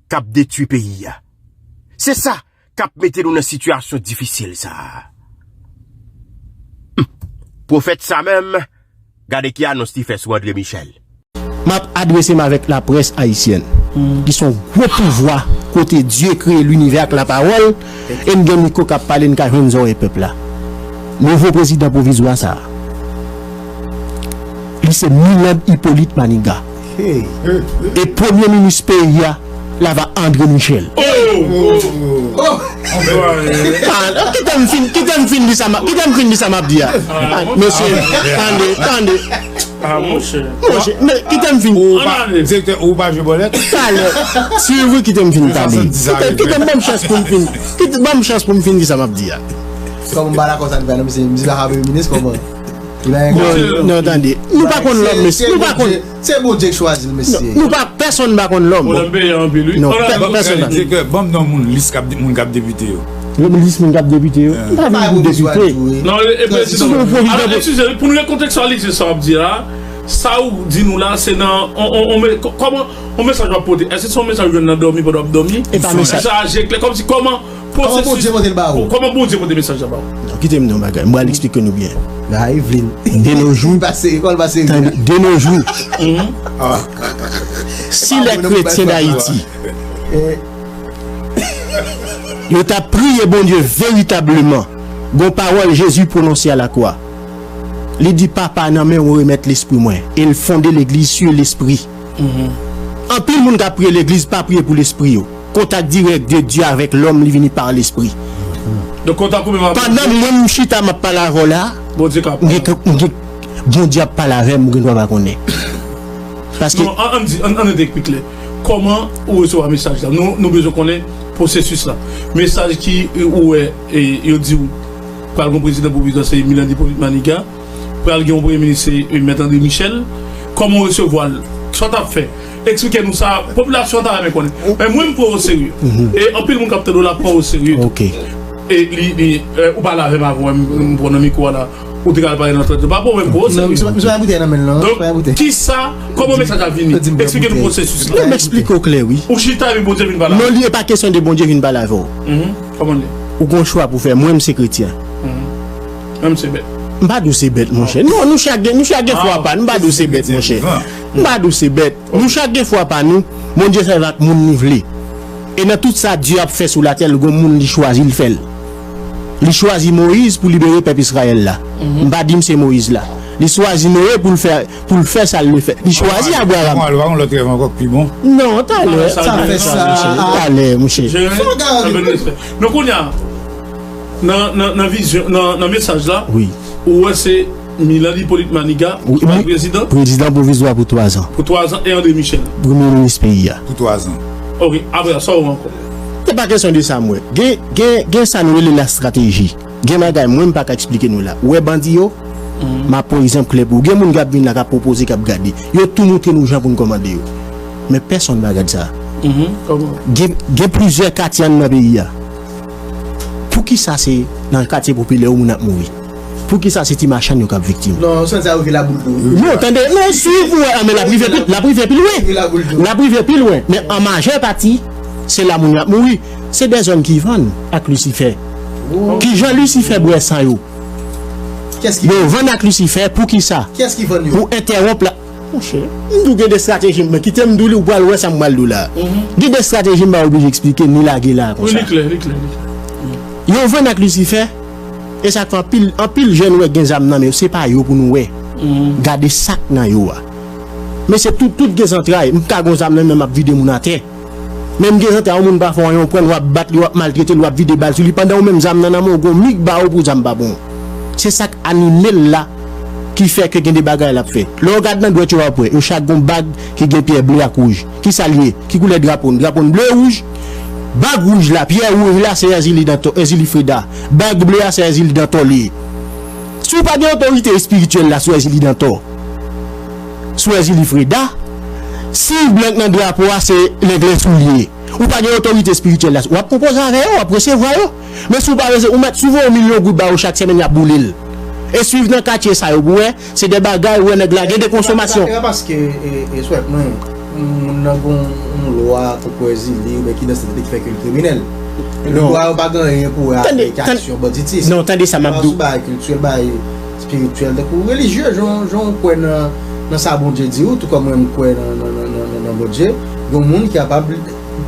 k ap detwi peyi a. Se sa k ap mete nou nan sitiyasyon difisil sa a. Humm. Pwofèt sa menm, gade ki anons li fè sou André Michel. M ap adrese m avèk laprès ayisyèn, ki se yon gwo pouvwa kote Dye kreye linivè ak lapawòl, e n gen mikwo k ap pale, n ka jwenn zòrèy pèp la. Nouvo prezidan pwovizwa sa a, li se Miland Hyppolite Maniga. E premye minis peyi a, la va André Michel. Ah, kite m fin, kite m fin di sa m ap, kite m fin di sa m ap di a. Ah, mesye, tande, tande. Ah, monchè. Monchè, men kite m fin. Direktè, ou pa jwe bòlèt? Talè. Si w vle, kite m fin pale. Kite, kite m ban m chans pou m fin. Kite, ban m chans pou m fin di sa m ap di a. Kòman m pa dakò sa n fè, non, mesye, misye pa ka premye minis, kòman? Non, tande. Nou pa konn lòm, mesye. Nou pa konn. Se Bondye k chwazi l, mesye. Nou pa, pèsonn pa konn lòm. Pwoblèm peyi a anpil, wi. Non, pèsonn pa. Direktè, ban m non moun lis k ap, moun k ap depite yo. Lis moun k ap depite yo. M pa vin pou depite. Non, e prezidan. Alò, eskize, pou nou rekontekstyalize sa w ap di la, sa ou di nou la, se nan, on, on, on, kòman, on mesaj w ap pote? Èske se yon mesaj ou jwenn nan dòmi pandan w ap dòmi? E pa mesaj. Mesaj klè, kòmsi kòman Kòman Bondye pote l ba ou? Kòman Bondye pote mesaj la ba ou? Non, kite m di yon bagay. M pral eksplike nou byen. La Evelyn. De nos jours. Pase, kòl pase. Tande, de nos jours. Si les chrétiens d'Haïti, yo t ap priye Bondye veritableman, gon pawòl Jezi pwononse a lakwa. Li di, Papa, nan men ou remèt lespri mwen. E l fonde legliz sou lespri. Anpil moun k ap priye legliz pa priye pou lespri yo. Kontak dirèk de Dye avèk lòm, li vini pa lespri. Donk, kontak ou menm avèk Pandan mwen, m chita, m ap pale avè w la, Bondye ka m gen, m gen, Bondye ap pale avè m, ou gen dwa pa konnen. Paske Non, an, an di, an, an rete pi klè. Kòman ou resevwa mesaj la? Nou, nou bezwen konnen pwosesis la. Mesaj ki, e, ou wè, e, yo di w pral gon prezidan pwovizwa, se Miland Hyppolite Maniga. Pral gen yon premye minis, se, e, Mèt André Michel. Kòman w resevwa l? Sa w t ap fè? Eksplike nou sa. Popilasyon an ta renmen konnen. Men mwen, m pran w oserye. E anpil moun k ap tande w la pran w oserye tou. E li, li, e, ou pale avè m avan, m, m pran nan mikwo a la. Ou te ka al pale nan trant jou. Pa pwoblèm, m pran w oserye. Donk, kisa, kòman mesaj la vini? Eksplike nou pwosesis la. Non, m eksplike w klè, wi. Ou chita epi Bondye vin pale avè w. Non, li e pa kesyon de Bondye vin pale avè w. Kòman l ye? Ou gon chwa pou fè. Mwen, m se kretyen. Mwen, m se bèt. M pa di w se bèt, monchè. Non, nou chak gen, nou chak gen fwa pa nou. M pa di w se bèt, monchè. M pa di w se bèt. Nou chak gen fwa pa nou. Bondye sèvi ak moun li vle. E nan tout sa Dye ap fè sou latè, l gon moun li chwazi, l fè l. Li chwazi Moyiz pou libere pèp Izrayèl la. M pa di m se Moyiz la. Li chwazi Noye pou l fè, pou l fè sa l vle fè. Li chwazi Abraram. Ou pa gon lòt rèv ankò ki pi bon? Non, talè. Sa fè sa. Talè, monchè. Fò gade. Non, kounye a, nan, nan, nan vizyon, nan, nan mesaj la, ou wè se Milan Hyppolite Maniga ki pral prezidan? Prezidan pwovizwa pou twa zan. Pou twa zan e André Michel. Premye minis peyi a. Pou twa zan. Ok, apre sa, sa ou ankò? Se pa kesyon de sa m wè. Gen, gen, gen sa nou rele la strateji. Gen bagay mwen m pa ka eksplike nou la. Ou wè bandi yo? M ap pran egzanp klè pou ou. Gen moun k ap vin la, k ap pwopoze, k ap gade. Yo tou montre nou jan pou n kòmande yo. Men pèsonn pa gad sa. Gen, gen plizyè katye anndan peyi a. Poukisa se nan katye popilè yo moun ap mouri? Poukisa se ti machann yo k ap viktim? Non, sèl sa yo vle laboul tou. Non, tande, non, swiv ou wè, men l ap rive pi, l ap rive pi lwen. L ap rive pi lwen. Men an majè pati, se la moun yo ap mouri. Se dè zòn ki vann ak Lisifè. Kijan Lisifè bwè san yo? Yo vann ak Lisifè, poukisa? Pou entèwonp la. Monchè, m di w gen de estrateji m, men kite m di w li, ou pral wè sa m pral di w la. Gen de estrateji m pa oblije eksplike, ni lage la konsa. Wi, li klè, li klè, li klè. Yo vann ak Lisifè, e sa k fè anpil, anpil jèn wè gen zam nan men yo, se pa yo pou nou wè. Gade sa k nan yo a. Men se tout, tout gen zantray, m ka gon zam nan men m ap vide moun atè. Menm gen zantray, yon moun pa fè w anyen, ou pran l, w ap bat li, w ap maltrete l, w ap vide bal sou li, pandan ou menm zam nan nan men w, gon mig ba ou pou zam pa bon. Se sa k anime l la, ki fè ke gen de bagay l ap fè. Lè w gad nan dwèt yo, w ap wè, yo chak gon bag ki gen pyè ble ak wouj. Kisa l ye? Ki koulè drapo n? Drapo n ble e wouj. Bag wouj la, pyè wouj la, se Èzili Dantò, Èzili Freda. Bag ble a, se Èzili Dantò li ye. Si w pa gen otorite espirityèl la sou Èzili Dantò, sou Èzili Freda, siy blan k nan drapo a, se Lenglè Soulye. Ou pa gen otorite espirityèl la, w ap konpoze avè yo, w ap resevwa yo. Men si w pa rese-, ou mèt, si w voye yon milyon goud ba yo chak semèn, y ap boule l. E swiv nan katye sa yo pou wè, se de bagay ou wè nèg la gen de konsomasyon. E pa paske, e, e, swèt mwen, moun nan gon yon lwa kont Èzili oubyen ki nan sitede ki fè ke l kriminèl. Lwa yo pa gen anyen pou wè avèk aksyon banditis. Non, tande sa m ap di w. Sou bagay kiltirèl, bagay espirityèl, tankou relijye, jan, jan w kwè nan, nan sa Bondye di ou, tou kòm mwen m kwè nan, nan, nan, nan, nan, nan Bondye, gen yon moun ki kapab,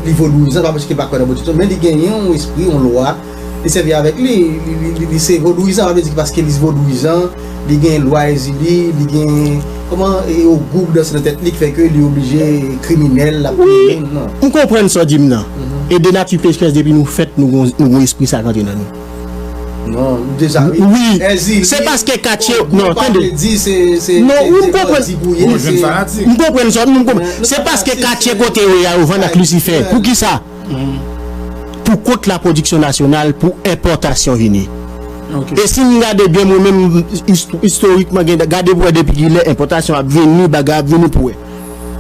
li vodouyizan, pa paske l pa kwè nan Bondye tou, men li genyen yon espri, yon lwa, li sèvi avèk li, li, li, li, li se vodouyizan, pa vle di ki paske li vodouyizan, li gen lwa Ezili, li gen, kòman, e, yon gwoup danse nan tèt li ki fè ke li oblije kriminèl, l ap touye moun, non. M konprann sa w di m nan. E de nati pecherès, depi nou fèt, nou gon, nou gon espri sa k antre nan nou. Non, nou deja, wi. Wi, se paske katye, non, tande. Non, wi, m konprann. M konprann sa, m konprann. Se paske katye kote yo ye a, yo vann ak Lisifè. Poukisa? Pou kont la pwodiksyon nasyonal, pou enpòtasyon vini. E si n gade byen, mwen menm, ist-, istorikman, gen, gade pou wè depi kilè enpòtasyon ap vini, bagay ap vini pou wè.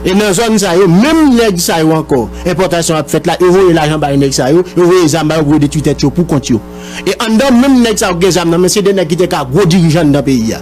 E nan zòn sa yo, menm nèg sa yo ankò, enpòtasyon ap fèt la, yo voye lajan bay nèg sa yo, yo voye zam ba yo pou yo detwi tèt yo pou kont yo. E anndan menm nèg sa yo ki gen zam nan, men se de nèg ki te ka gwo dirijan anndan peyi a.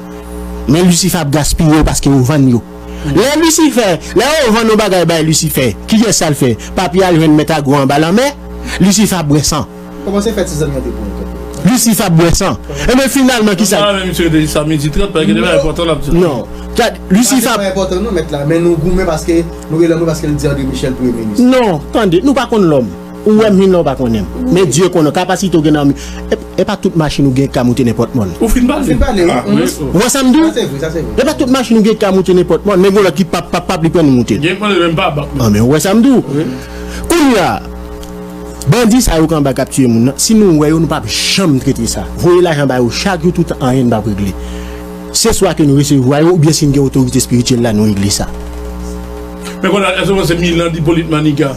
Men Lisifè ap gaspiye yo paske yo vann yo. Lè Lisifè, lè yo vann yon bagay bay Lisifè, kiyès sa l fè? Papye al jwenn mèt agwo anba lanmè, Lisifè ap bwè san. Kòman se fè ti zanmi an te pran yon kòb? Lisifè ap bwè san. Ebyen, finalman, kisa? Sa menm misye te di sa midi trant, paske te pa enpòtan l ap di. Non. Sa, Lisifè ap. Sa te pa enpòtan non, mèt la, men nou goumen paske nou rele anmwe paske l di André Michel premye minis. Non, tande, nou pa konn lòm. Ou wè m vin la, ou pa konnen m. Men Dye konnen kapasite w gen nan men. E, e pa tout machin ou gen ki ka moute nenpòt mòn. Ou fin pale. Fin pale, wi. Ou wè sa m di w? Sa se vre, sa se vre. E pa tout machin ou gen ki ka moute nenpòt mòn, men gen lòt ki p ap, p ap, p ap li pran nou moute. Gen k menm pa bak menm. Anben, ou wè sa m di w? Wi. Kounye a, bandi sa yo k anba k ap tiye moun nan, si nou wè yo, nou p ap janm trete sa. Voye lajan ba yo chak jou, toutan, anyen n p ap regle. Se swa ke nou resevwa yo, oubyen si n gen otorite espirityèl la, nou regle sa. Men kounye a, èske w panse Milan, Hyppolite Maniga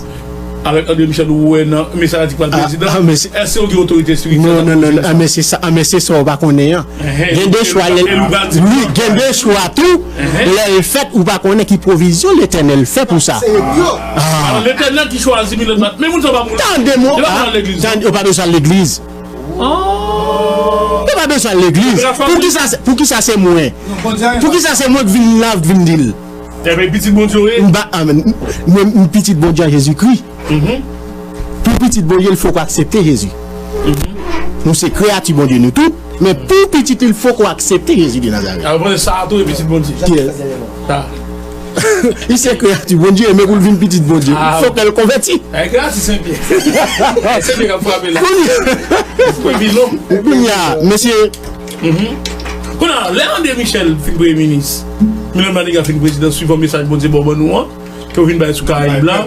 avèk André Michel ou wè nan mesaj la di k pral prezidan? Èske yo gen otorite espirityèl? Non, non, non, non, men se sa, men se sa w pa konnen an. Gen de chwa, wi, gen de chwa tou, lè l fèt, ou pa konnen ki pwovizyon Letènèl fè pou sa. Se yo. Alò, Letènèl ki chwazi Milan Bat. Men moun sa pa moun. Tande, mon, tande, yo pa bezwen al legliz. Yo pa bezwen al legliz. Poukisa se, poukisa se mwen? Poukisa se mwen k vin la, k vin di l? Ebyen, pitit Bondye w ye? M pa, ah, men, men, men pitit Bondye an Jezikri. Pou pitit Bondye, il fòk ou aksepte Jezi. Nou se kreyati Bondye, nou tout. Men pou pitit, il fòk ou aksepte Jezi de Nazarèt. Alò, panse sa a tou e pitit Bondye. Kiyès? Sa. Li se kreyati Bondye, men pou l vin pitit Bondye, fòk l konvèti. E kreyati Sen Pyè. Sen Pyè k ap frape la. Kounye a, mesye, kounye a, lè André Michel fin premye minis, Milan Maniga fin prezidan, swivan mesaj Bondye ba w ban nou an, ke w vin bay sou Karayib la,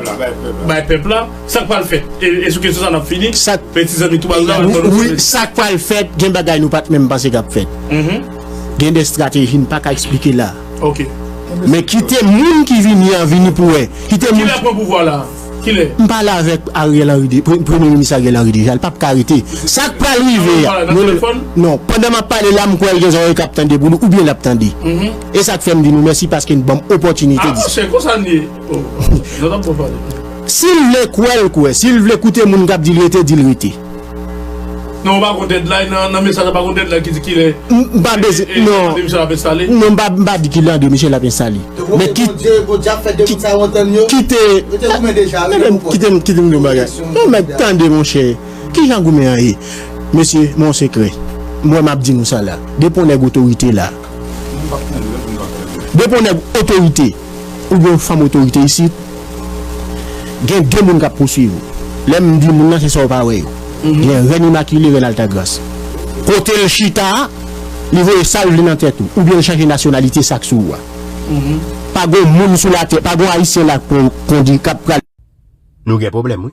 bay pèp la, sa k pral fèt? E, e sou kesyon sa n ap fini. Sa k, men ti zanmi tou baz la, wi, sa k pral fèt, gen bagay nou pa t menm panse k ap fèt. Gen de estrateji n pa ka eksplike la. Ok. Men kite moun ki vini an vini pou wè. Kite moun. Kilè pran pouvwa la? Kilè? M pale avèk Ariel Henry de, pre-, premye minis Ariel Henry deja, l p ap ka rete. Sa k pral rive a, non, non, pandan m ap pale la, m kwè l gen zòrèy k ap tande pou nou, oubyen l ap tande. E sa k fè m di nou mèsi paske n ban m opòtinite di sa. Monchè, konsa n ye. Oh, zòt ap pale. Si l vle kwè, l kwè. Si l vle koute moun k ap di l rete, di l rete. Non, pa gon deadline nan, nan mesaj la, pa gon deadline ki di kilè. M pa bezwen, non. André Michel ap enstale? Non, m pa, m pa di kilè André Michel ap enstale. Men ki, Bondye, Bondye ap fè de moun sa yo antann yo. Kite, kite, kite m di yon bagay. Non, men tande, monchè. Kijan goumen an ye? Mesye, men yon sekrè. Mwen, m ap di nou sa la. Depi yon nèg otorite la. Depi yon nèg otorite, oubyen yon fanm otorite isit, gen de moun k ap pouswiv ou. Lè m di moun nan, se sa w pa wè yo. Gen Rèn Imakile, Rèn Altagras. Kote l chita a, li voye sa l vle nan tèt ou, oubyen l chanje nasyonalite, sa k sou ou a. Pa gon moun sou latè, pa gon Ayisyen la k pran, pran di k ap pral. Nou gen pwoblèm, wi.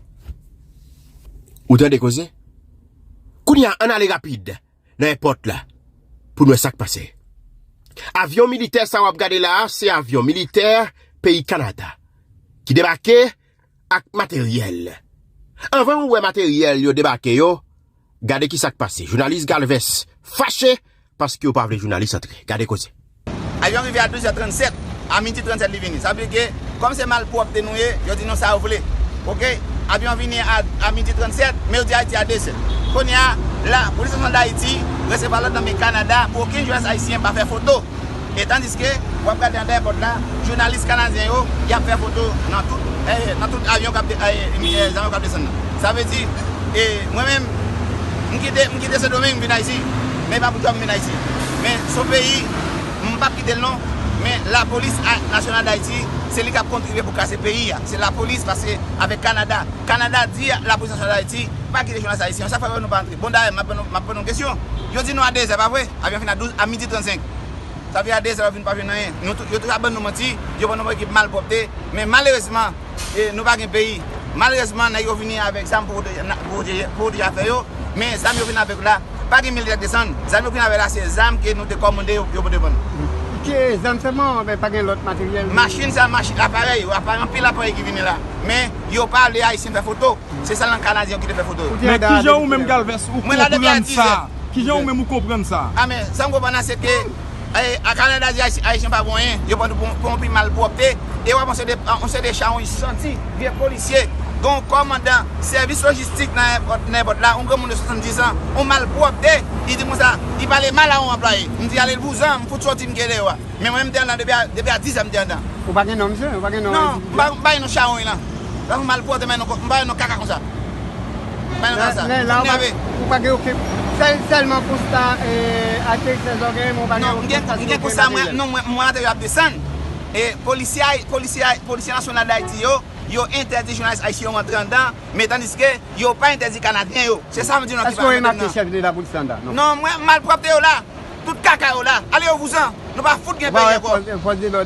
Ou tande koze? Kounye a, ann ale rapid nan èpòt la pou n wè sa k pase. Avyon militè sa w ap gade la a, se avyon militè peyi Kanada ki debake ak materyèl. Anvan w wè materyèl yo debake yo, gade ki sa k pase. Jounalis Galvez fache paske yo pa vle jounalis antre. Gade koze. Avyon rive a douz è trannsèt, a midi trannsèt li vini. Sa vle di ke, kòm se malpwòpte nou ye, yo di nou sa yo vle. Oke? Avyon vini a, a midi trannsèt, men yo di Ayiti a dezè. Kounye a, la, polis nasyonal Dayiti resevwa lòd nan men Kanada pou okenn jounalis ayisyen pa fè foto. E tandiske, w ap gade anndan èpòt la, jounalis kanadyen yo, y ap fè foto nan tout, eh, nan tout avyon k ap de-, eh, eh, zam yo k ap desann nan. Sa vle di, eh, mwen menm, m kite, m kite Sendomeng, m vin Ayiti. Men pa pou djòb m vin Ayiti. Men se yon peyi, m p ap kite l non, men lapolis a- nasyonal d Ayiti, se li k ap kontribye pou kraze peyi a. Se lapolis, paske avèk Kanada, Kanada di lapolis nasyonal d Ayiti pa kite jounalis ayisyen. Sa fè nou pa antre. Bon, dayè, m ap ban nou, m ap ban nou kesyon. Yo di nou a dezè, pa vre? Avyon fin a douz, a midi trannsenk. Sa vle a dezè, yo vin pa jwenn anyen. Nou tou- yo toujou ap ban nou manti, yo ban nou yon ekip malpwòpte, men malerezman, e, nou pa gen peyi. Malerezman, nèg yo vini avèk zam pou pwoteje, na- pou pwoteje, pou pwoteje afè yo, men zam yo vin avèk la, pa gen militè k desann. Zam yo vin avèk la, se zam ke nou te kòmande yo, yo pote ban nou. Ki zam sèlman, men pa gen lòt materyèl? Machin sa, machin, aparèy, aparèy, anpil aparèy ki vini la. Men yo pa vle Ayisyen fè foto. Se sèlman Kanadyen ki te fè foto yo. Men kijan ou menm, Galvez, ou konprann sa? Kijan ou menm ou konprann sa? A, men sa m konprann nan se ke, e, a Kanada di Ayisyen pa bon anyen, yo pran nou pou, pou yon peyi malpwòpte, e w ap yon seri de, yon seri de chawony santi, vye polisye, gen yon kòmandan sèvis lojistik nan èpòt, nan èpòt la, yon granmoun de swasanndis an, yon malpwòpte, li di konsa, li pale mal a yon anplwaye. M di, "Ale l vouzan, m fout soti, m kite deyò a." Men mwen, m te anndan depi a, depi a dizè m te anndan. Ou pa gen non, misye? Ou pa gen non? Non, m pa, m pa gen non chawony lan. Sa fè malpwòpte, m pa gen non, m pa gen non kaka konsa. M pa gen non kaka sa. Men la, ou pa, ou pa gen okenn, sèl, sèlman konsta, e, aterisaj ou gen, men ou pa gen okenn konsta, non, mwen, mwen ateri ap desann. E polisye, polisye, polisye nasyonal d Ayiti yo, yo entèdi jounalis ayisyen yo rantre anndan, men tandiske yo pa entèdi Kanadyen yo. Se sa m di nou ki pa. Èske ou remake chèf de lapolis la anndan? Non. Non, mwen, malpwòpte yo la. Tout kaka yo la. Ale yo vouzan. Nou pa fout gen peyi ankò.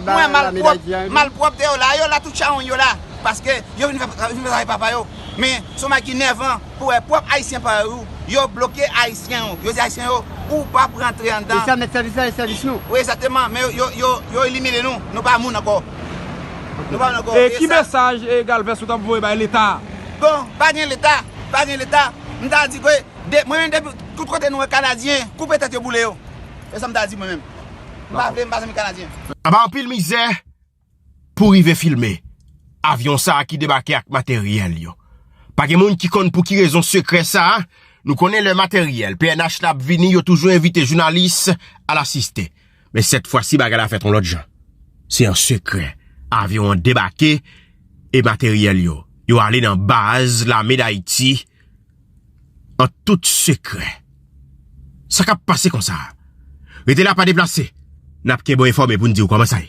Mwen, malpwòp, malpwòpte yo la. Yo la, tout chawony yo la. Paske yo vin fè, vin fè travay papa yo. Men se yon bagay ki nèvan pou wè pwòp Ayisyen parèy ou, yo bloke Ayisyen yo. Yo di Ayisyen yo, "Ou p ap rantre anndan." E sa mèt sèvis la, e sèvis nou. Wi, egzakteman. Men yo, yo, yo, yo elimine nou. Nou pa moun ankò. Nou pa moun ankò. E ki mesaj, e, Galvez, ou t ap voye bay Leta? Bon, pa gen Leta. Pa gen Leta. M ta di ke, de, mwen menm, depi tout kote nou wè Kanadyen, koupe tèt yo, boule yo. Se sa m ta di mwen menm. M pa vle, m pa zanmi Kanadyen. Anba anpil mizè pou rive filme avyon sa a ki debake ak materyèl yo. Pa gen moun ki konn pou ki rezon sekrè sa a. Nou konnen lè materyèl P N H la ap vini, yo toujou envite jounalis al asiste. Men sèt fwa si bagay la fèt yon lòt jan. Se an sekrè. Avyon an debake e materyèl yo, yo ale nan baz lame d Ayiti an tout sekrè. Sa k ap pase konsa? Rete la, pa deplase. N ap kenbe w enfòme pou n di w kòman sa ye.